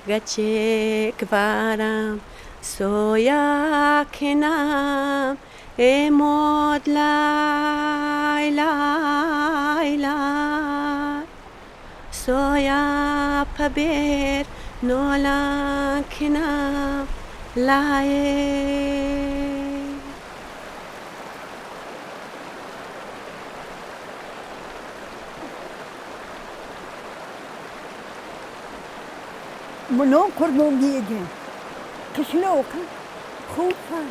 Gachek varam soya kenam emod lai lai lai soya paber nolan kenam lai. منو قربون بيدين كشلوكا خوفا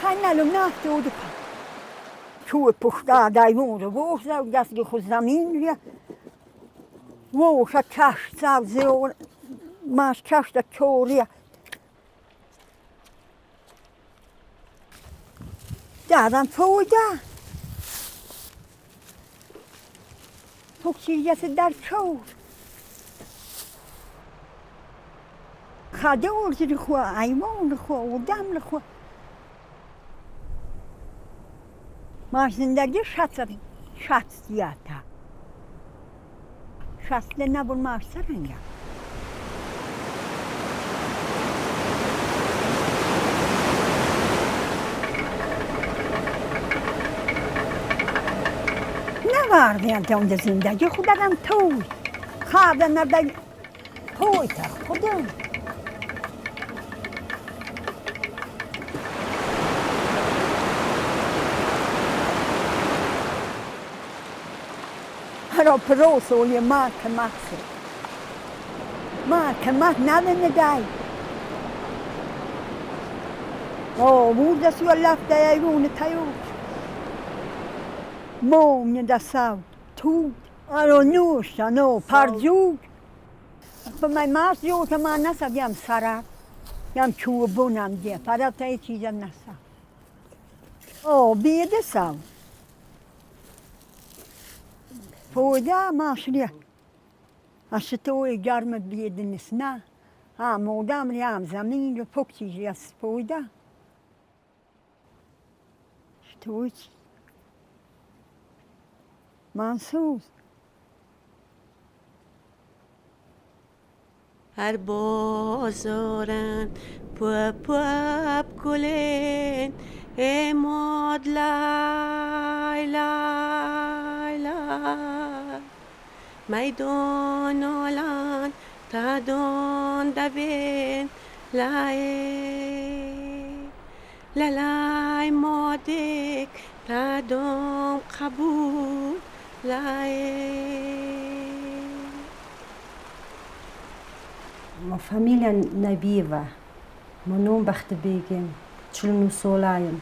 خانا لو نافتو دكا شو بخدا دايمون بوسا وداس دي خزامين وو شكاش زاو ما شكاش تشوريا دارم فودا فوكسي در شور خادور لخوا عيمون لخوا ودام لخوا ما زندگی شات شات زیاده شات نبود ما سرنگا نواردی انت اون زندگی خودم توی خواب نبود توی تا خودم Però marca mazzo. Marca mazzo, nada ne dai. Oh, muda sua lafta e une tayo. Mo mi da sau. Tu aro nusha no parju. Pa mai mas yo ta ma nasa yam sara. Yam chu bonam dia. Para ta e chi nasa. Oh, bi de sau. فودا ما شريه الشتوي جارم بيد النسنا ها مودام ريام زمين فوكتي جياس فودا شتوي منصوص هر بازارن پوپ پوپ گلین اماد لای لای لای میدان آلان تدان دوین لای لای مادک تدان قبول لای. ما فامیلیا نبیوه ما نوم بخت بیگیم 49 سالایم.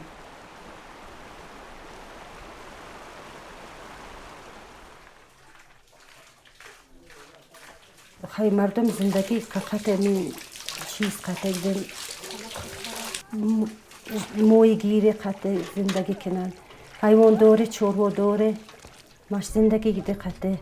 خیلی مردم زندگی قطع می چیز قطع دن موی گیری قطع زندگی کنن. حیوان داره چورو داره ماش زندگی گیده قطع.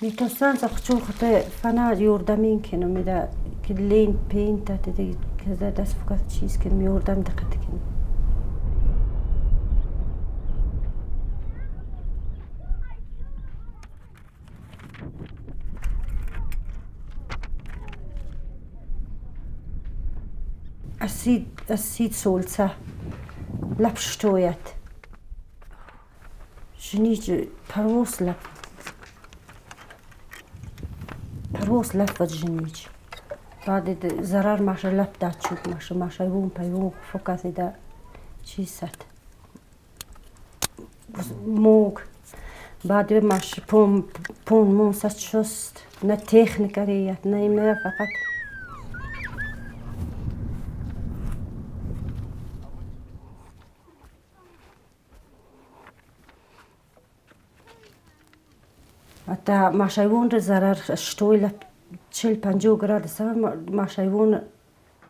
میتونستن زخچون خطه فنا یوردمین کنم میده که لین پین تا دیگه که دست فقط چیز کنم یوردم دقت کنم. اسید سولسه لپشتویت جنیج پروس لپ پروس لپ جنیج بعد ضرر ماشه لپ داد شد ماشه ماشه یوم پیوم فوکاسی دا چیز ست موگ بعد ماشه پون پون مون ست شست نه تکنیکریت نه نه فقط حتی ماشایون ضرر شتوی لپ 40-50 گراد سر ماشایون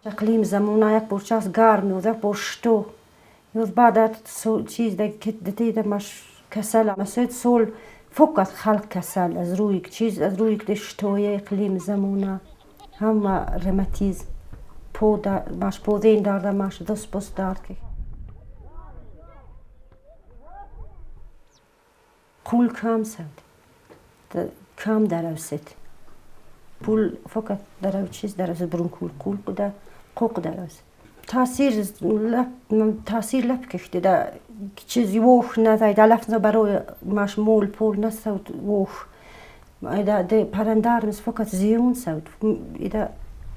اقلیم زمونه یک پرچاس گرم و یک پرشتو یوز بعد چیز ده کت مش کسل مسید سول فقط خلق کسل از روی چیز از روی شتوی اقلیم زمونه هم رماتیزم. پو ماش پودین درد ماش دست پس درد که قول کم سد کم دروست پول فقط درو چیز دروست برون کول قول قدا قوق دروست تاثیر لب کشته دا چیزی وخ نه دا لفظ برای ماش مول پول نسود وخ دا ده پرندارمز فقط زیون سود دا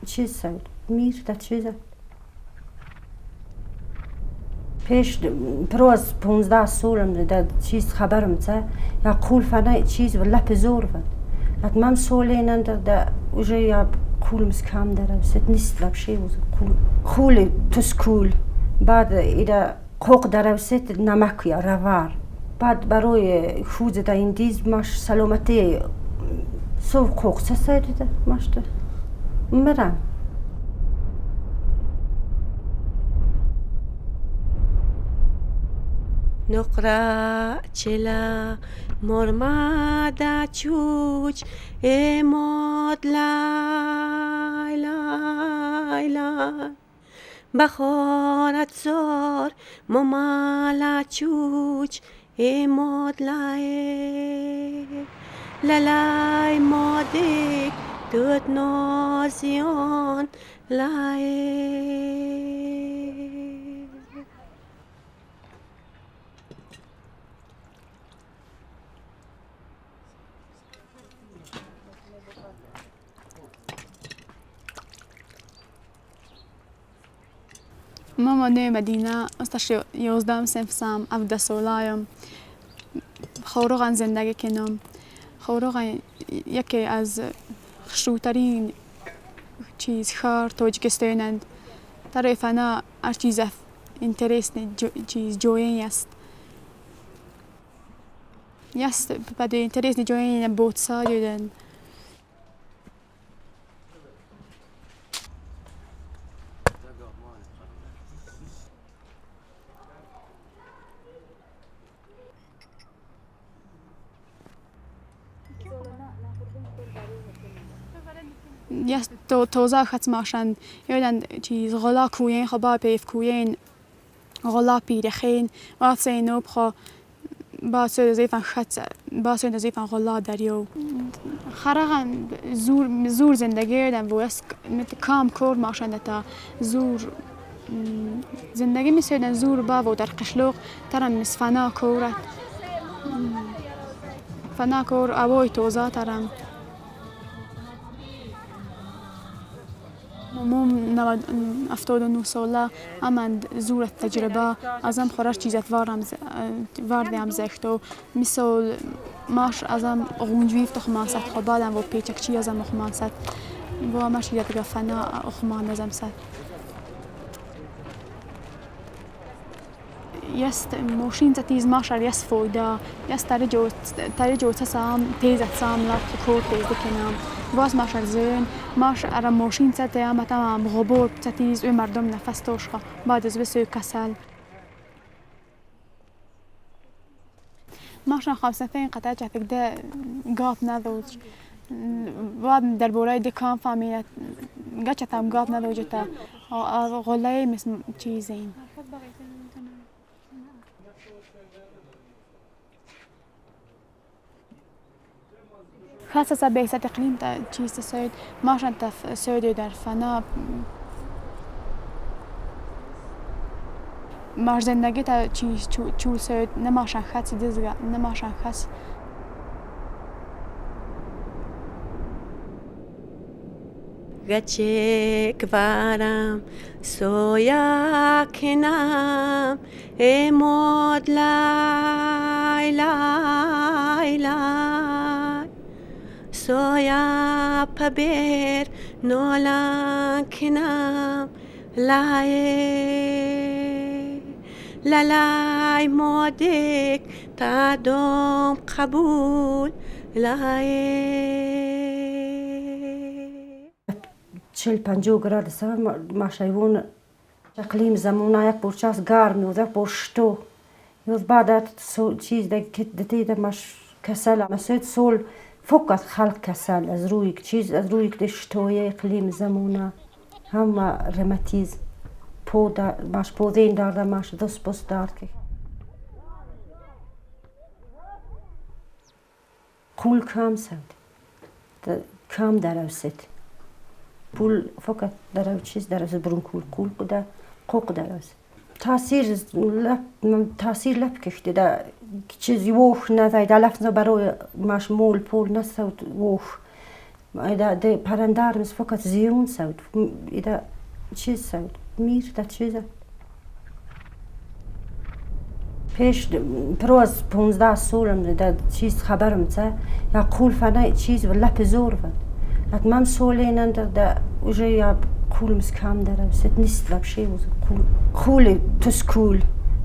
چیز سود میر دا چیز پیش پروز 15 سالم دا چیز خبرم تا یا قول فنا چیز و لپ زور و اتمام سالین دا اوجه یا قول کم داره ست نیست لب شی قول قول تسکول بعد ایدا قوق داره ست نمک یا روار بعد برای خود دا ایندیز ماش سلامتی سو قوق سسایده ماش ده مرم. نقره چلا مرمدا چوچ اماد لای لای لای بخارت زار ممالا چوچ اماد لای لای مادک دوت نازیان لای. ماما نه مدینه استش 11 صنف سام 17 سالایم خوروغان زندگی کنم. خوروغان یکی از خوشترین چیز خار تاجیکستانند. طرفنا هر چیز اینترست چیز جوین است. یست بعد اینترست جوین بوتسا جدن. یست توزا ختماشند یادن چیز غلا کوین خبا پیف کوین غلا پیرخین واسه نوب خو با سوزیفان خط با سوزیفان غلا دریو خرغن زور زور زندگی دن واسک کام کور ماشند تا زور زندگی میسیدن زور با و در قشلوق ترم مسفنا کورت فنا کور اوای توزا ترم مم 79 ساله امند زور تجربه ازم خورش چیزت وارم واردم زختو مثال ماش ازم غونجویف تخمان ست خبالم و پیچکچی ازم خمان ست و ماش یادگار فنا خمان ازم ست یست ماشین تیز ماش یست فایده یست تریجو تسام تیز تسام لپ کور تیز دکنم واس ماش زین ماش ار ماشین ته تمام غبار تیز او مردم نفس توشخه بعد از بسیار کسل ماش خمسة قطعه جاتك ده قاب نذوج واد دربورای دکان فامیلت گچتم قاب نذوج تا غلای مثل چیزین خاصة بيسة إقليم تا چیز سوید ماشان تا سوید در فنا ماش زندگی تا چیز چول سوید نماشان خاص دزگا نماشان خاص گچک وارم سویا کنم اماد لای لای لای سویا پبیر نولان کنم لای لای مادک تا دوم قبول لای 40-50 گراد سر ماشایون اقلیم زمونه یک پرچاس گرم و یک پرشتو یوز بعد چیز ده ماش کسل مسید سول فقط خلق کسل از روی چیز از روی دشتوی اقلیم زمونه. Ҳама ревматизм, маш подин дарда, маш дастпос дард. Қул кам савд. Кам даравсед. Пул фақат дарав чиз даравсед бурун кул қул қуда қоқ даравсед. Таъсир лаб кихти да чиз вох назай да лафза барои маш мол пул насавд вох. Ида де парандармс фақат зиён савд. Ида чиз савд. Мир да чиза. Пеш проз 15 солам да чиз хабарам ца я қул фана чиз лап зор вад. Атмам соленан да уже я қулмс кам даравсед нист вообще қул қул тускул.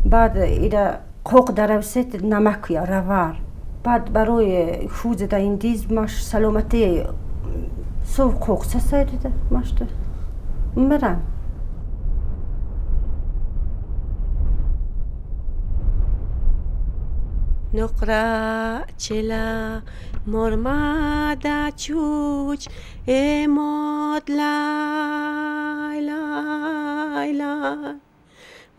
Баъд ида қоқ даравсед намак я равар. Баъд барои худ да индиз маш саломатӣ сов қоқ сасайд машта мирам. نقره چلا مرمدا چوچ اماد لای لای لای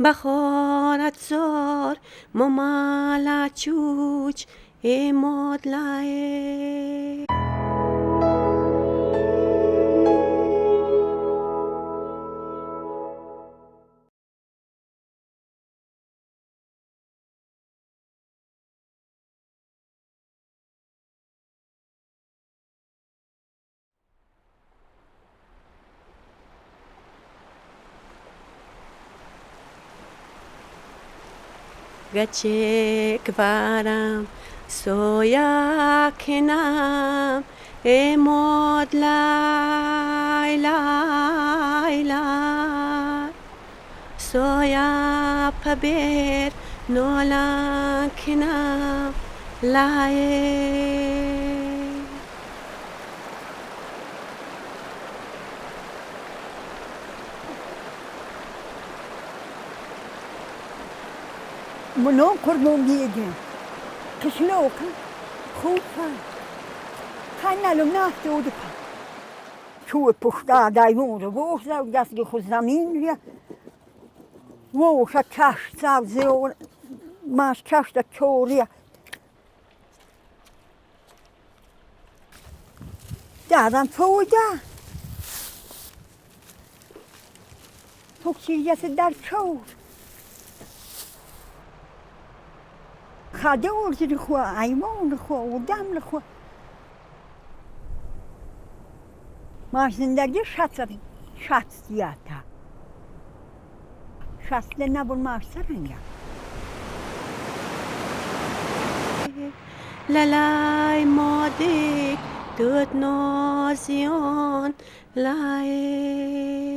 بخارت زار ممالا چوچ اماد لای گچک برم سویا کنم اماد لای لای لای سویا پبیر نولان کنم لای منو قربون بيدي كشلوكا خوفا خلنا لو ناس شو پشتا دایون رو بوسا دست خو زمین بیا ووشا کش سبزی ماش کش دا چوریا دادم فوجا توکسیجت در چور خدور خو ایمان خو ودم خو ما زندگی شخصیت شخص نبود ما سرنگم لالای مادک دوت نازیان لای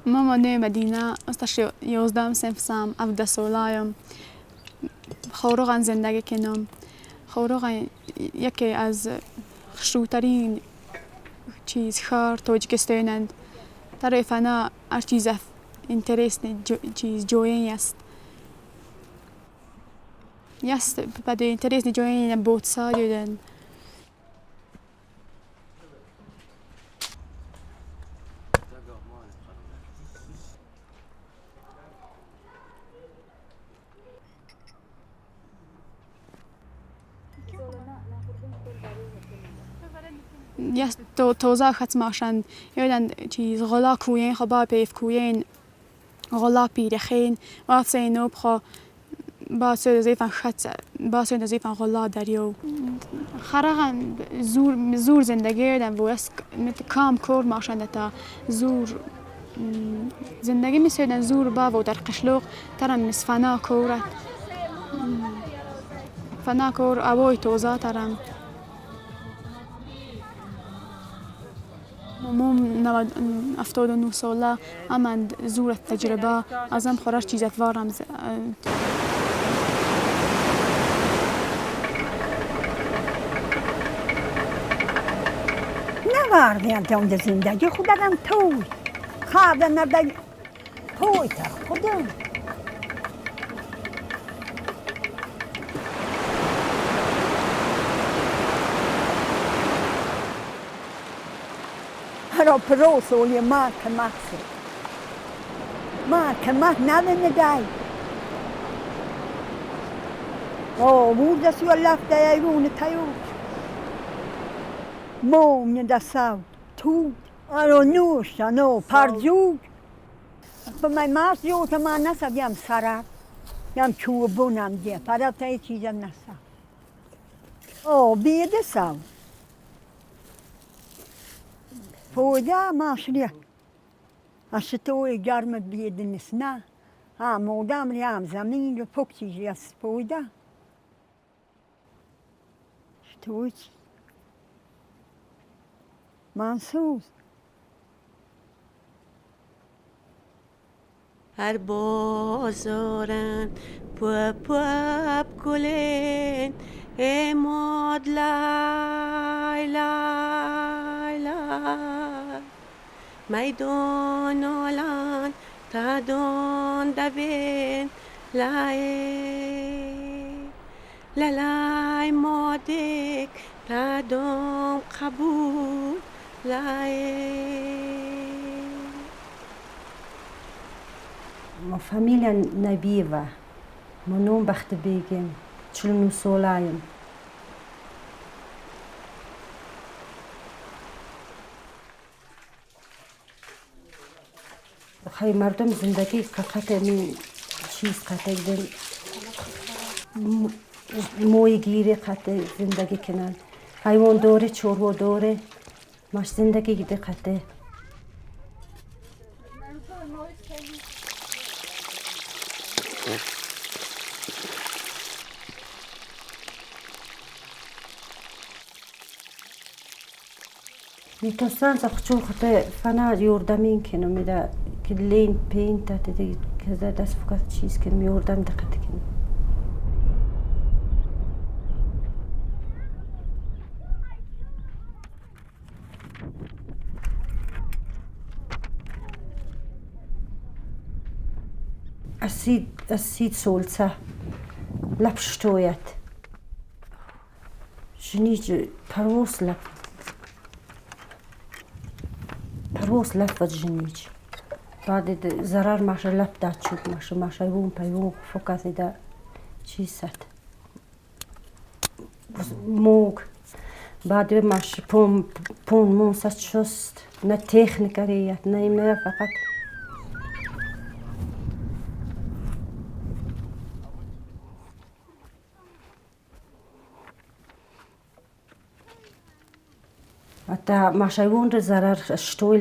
ماما نه مدینه استش 11 صنف 17 سالایم خوروغان زندگی کنم. خوروغان یکی از خوشترین چیز خار تاجیکستانند. طرفنا هر چیز اینترست چیز جوین است. یست بعد اینترست جوین بوتسا دیدن. توزا ختماشند یادن چیز غلا کوین خبا پیف کوین غلا پیرخین واسه نوب خو با سوزیفن خط با سوزیفن غلا دریو خرغن زور زور زندگی دن واسک کام کور ماشند تا زور زندگی میسیدن زور با و در قشلوق ترم مسفنا کورت فنا کور اوای توزا ترم مم 79 ساله امند زور التجربه ازم خورش چیزت وارم نواردیم تا اونجا زندگی خودم توی Хабе на дай пойта худам. Hara prosolje ma kamasse. Ma kamat navene dai. O, wurde su lafta ya yune tayo. Mom da sav tu aro nusha no parjug. Ба май мас ё та ма наса ям сара. Ям чубунам де парата и чиза наса. О, беде сав. Фойда машре. Ашто гарм беднесна. А модам рям замин фокчи яс фойда. Что Мансуз. هر بازارن پوپ پوپ کلین اماد لای لای لای میدان آلان تدان دوین لای لای مادک تدان قبول لای. ما فامیلیا نبیوه، ما نوم بخت بیگیم، 49 سالایم. خیلی مردم زندگی قطع می چیز قطع دن مویگیری قطع زندگی کنن. حیوان داره، چورو داره، ماش زندگی گیده قطع. میتونستن خچون خطه فنا یوردمین کنم میده که لین پین تا دیگه که دست فقط چیز کنم یوردم دقت کنم. اسید سولسه لپشتویت جنیج پروس لپ پروس لفت جنیج بعد ضرر ماشه لپ داد شد ماشه ماشه یون پیون فکر دا چیز ست موگ بعد ماشه پون پون مون ست شست نه تکنیکریت نه نه فقط حتی ماشه یون ضرر شتوی